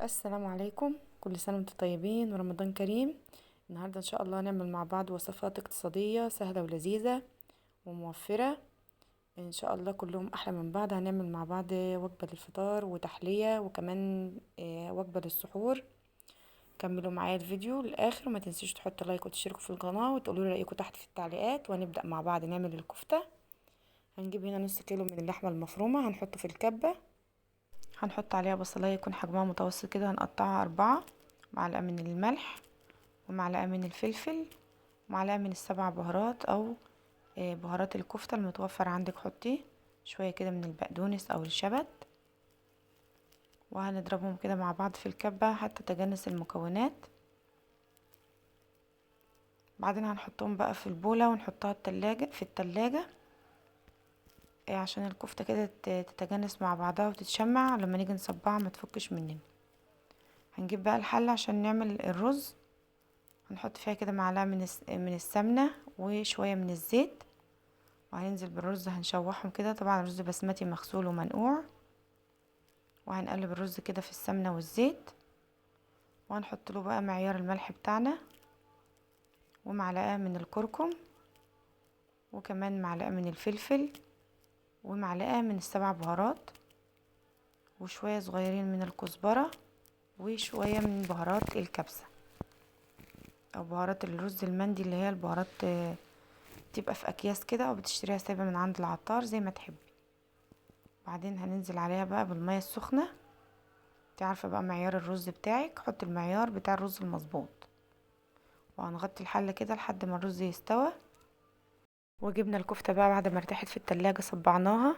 السلام عليكم، كل سنة وانتم طيبين ورمضان كريم. النهاردة ان شاء الله هنعمل مع بعض وصفات اقتصادية سهلة ولذيذة وموفرة ان شاء الله، كلهم احلى من بعض. هنعمل مع بعض وجبة للفطار وتحلية وكمان وجبة للسحور. كملوا معايا الفيديو للاخر وما تنسوش تحطوا لايك وتشتركوا في القناة وتقولوا لي رأيكم تحت في التعليقات. وهنبدأ مع بعض نعمل الكفتة. هنجيب هنا نص كيلو من اللحمة المفرومة، هنحطه في الكبة، هنحط عليها بصلايه يكون حجمها متوسط كده، هنقطعها 4، معلقة من الملح ومعلقة من الفلفل ومعلقة من السبع بهارات او بهارات الكفتة المتوفر عندك حطيه، شوية كده من البقدونس او الشبت، وهنضربهم كده مع بعض في الكبة حتى تجانس المكونات. بعدين هنحطهم بقى في البولة ونحطها في التلاجة عشان الكفتة كده تتجانس مع بعضها وتتشمع، لما نيجي نصبعها ما تفكش مننا. هنجيب بقى الحلة عشان نعمل الرز، هنحط فيها كده معلقة من السمنة وشوية من الزيت، وهننزل بالرز هنشوحهم كده. طبعا الرز بسمتي مغسول ومنقوع، وهنقلب الرز كده في السمنة والزيت، وهنحط له بقى معيار الملح بتاعنا ومعلقة من الكركم وكمان معلقة من الفلفل ومعلقة من السبع بهارات وشوية صغيرين من الكزبرة وشوية من بهارات الكبسة او بهارات الرز المندي، اللي هي البهارات بتبقى في اكياس كده او بتشتريها سايبة من عند العطار زي ما تحبي. بعدين هننزل عليها بقى بالمية السخنة. انت عارفة بقى معيار الرز بتاعك، حط المعيار بتاع الرز المظبوط، وهنغطي الحلة كده لحد ما الرز يستوى. وجبنا الكفتة بقى بعد ما ارتاحت في التلاجة صبعناها،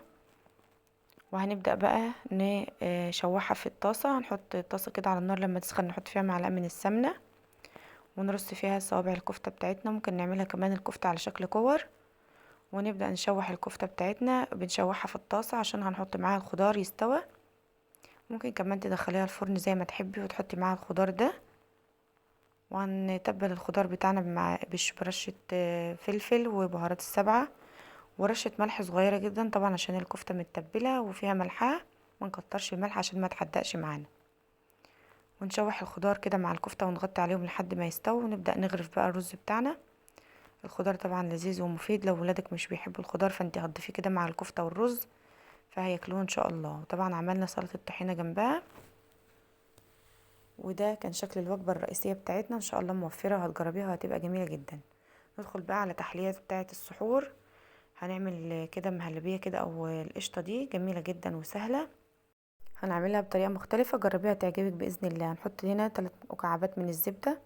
وهنبدأ بقى نشوحها في الطاسة. هنحط الطاسة كده على النار، لما تسخن نحط فيها معلقة من السمنة ونرص فيها صوابع الكفتة بتاعتنا. ممكن نعملها كمان الكفتة على شكل كور، ونبدأ نشوح الكفتة بتاعتنا. بنشوحها في الطاسة عشان هنحط معاها الخضار يستوى. ممكن كمان تدخليها الفرن زي ما تحبي وتحطي معاها الخضار ده. وهنتبل الخضار بتاعنا برشة فلفل وبهارات السبعة ورشة ملح صغيرة جدا، طبعا عشان الكفتة متبلة وفيها ملحها ما نكترش الملح عشان ما تحدقش معانا. ونشوح الخضار كده مع الكفتة ونغطي عليهم لحد ما يستووا، ونبدأ نغرف بقى الرز بتاعنا. الخضار طبعا لذيذ ومفيد، لو ولادك مش بيحبوا الخضار فانت هتضيفيه كده مع الكفتة والرز فهياكلوه ان شاء الله. وطبعا عملنا سلطة الطحينة جنبها. وده كان شكل الوجبة الرئيسية بتاعتنا، ان شاء الله موفرة وهتجربيها وهتبقى جميلة جدا. ندخل بقى على تحلية بتاعة السحور. هنعمل كده مهلبية كده او القشطة، دي جميلة جدا وسهلة، هنعملها بطريقة مختلفة، جربيها تعجبك بإذن الله. هنحط هنا 3 مكعبات من الزبدة،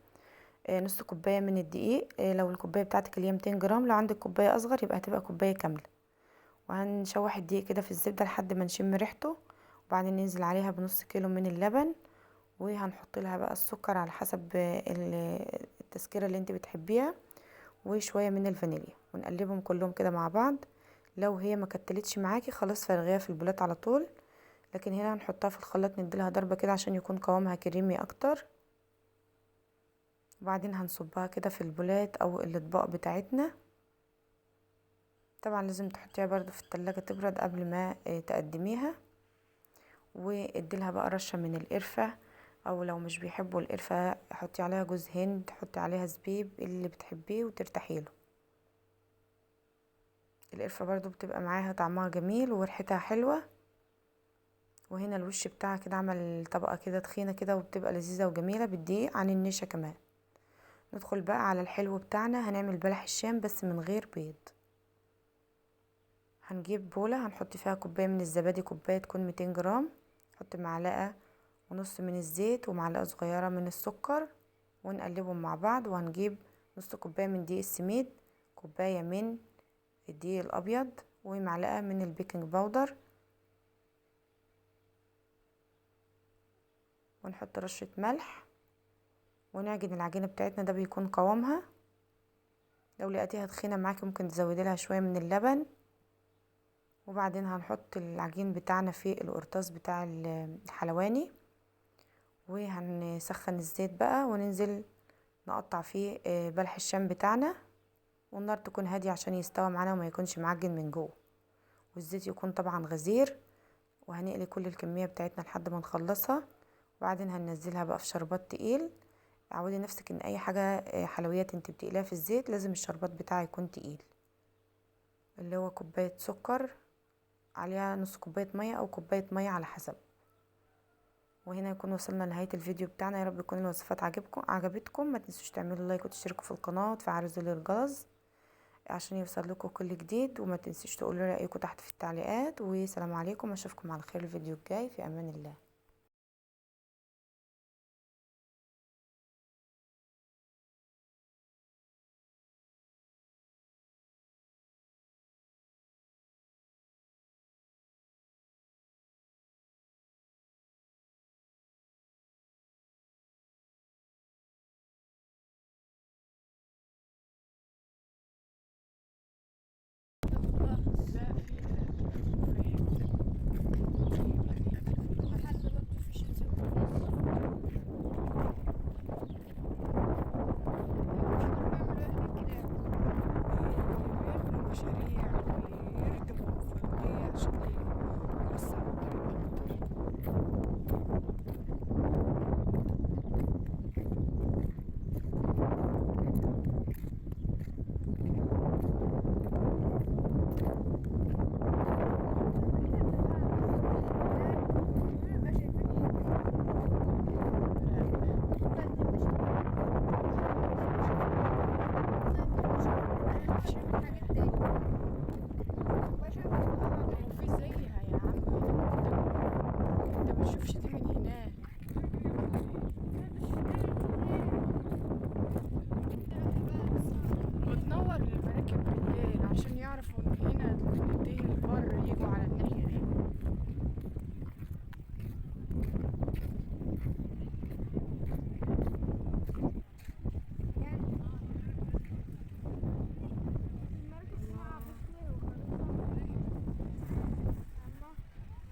نص كوباية من الدقيق، لو الكوباية بتاعتك اللي هي 200 جرام، لو عندك كوباية أصغر يبقى هتبقى كوباية كاملة. وهنشوح الدقيق كده في الزبدة لحد ما نشم ريحته، وبعدين ننزل عليها بنص كيلو من اللبن، وهنحط لها بقى السكر على حسب التسكيرة اللي انت بتحبيها، وشوية من الفانيليا، ونقلبهم كلهم كده مع بعض. لو هي ما كتلتش معاكي خلاص فرغيها في البولات على طول، لكن هنا هنحطها في الخلاط نديلها ضربة كده عشان يكون قوامها كريمي اكتر. وبعدين هنصبها كده في البولات او الاطباق بتاعتنا. طبعا لازم تحطيها برضو في التلاجة تبرد قبل ما تقدميها. واديلها بقى رشة من القرفة، او لو مش بيحبوا القرفة حطي عليها جوز هند، حطي عليها زبيب اللي بتحبيه وترتاحي له. القرفة برضو بتبقى معاها طعمها جميل وريحتها حلوة. وهنا الوش بتاعها كده عمل طبقة كده تخينة كده، وبتبقى لذيذة وجميلة بالدقيق عن النشا كمان. ندخل بقى على الحلو بتاعنا. هنعمل بلح الشام بس من غير بيض. هنجيب بولة هنحط فيها كوباية من الزبادي، كوباية تكون 200 جرام، نحط معلقة ونص من الزيت ومعلقة صغيرة من السكر، ونقلبهم مع بعض. وهنجيب نص كوباية من دقيق السميد، كوباية من الدقيق الأبيض، ومعلقة من البيكنج باودر، ونحط رشة ملح، ونعجن العجينة بتاعتنا. ده بيكون قوامها. لو لقيتيها تخينة معاكي ممكن تزودي لها شوية من اللبن. وبعدين هنحط العجين بتاعنا في القرطاس بتاع الحلواني، وهنسخن الزيت بقى وننزل نقطع فيه بلح الشام بتاعنا، والنار تكون هادية عشان يستوى معانا وما يكونش معجن من جوه، والزيت يكون طبعا غزير. وهنقلي كل الكمية بتاعتنا لحد ما نخلصها. وبعدين هننزلها بقى في شربات تقيل. عودي نفسك ان اي حاجة حلويات انت بتقليها في الزيت لازم الشربات بتاعها يكون تقيل، اللي هو كوباية سكر عليها نص كوباية مية او كوباية مية على حسب. وهنا يكون وصلنا لنهاية الفيديو بتاعنا. يا رب يكون الوصفات عجبتكم. ما تنسوش تعملوا لايك وتشتركوا في القناة وتفعلوا زر الجرس عشان يوصل لكم كل جديد، وما تنسوش تقولوا رأيكم تحت في التعليقات. وسلام عليكم، اشوفكم على خير الفيديو الجاي، في امان الله. عشان يعرفوا ان هنا دي البر يجوا على الناحية دي.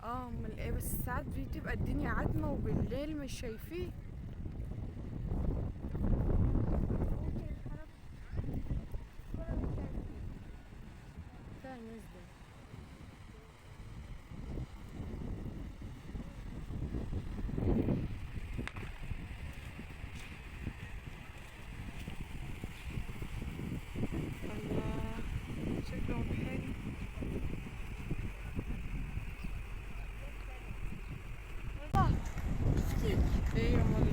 امال ايه، بس ساعات بتبقى الدنيا عتمة وبالليل مش شايفين. الله شكلهم حلو. ايه يا ماما؟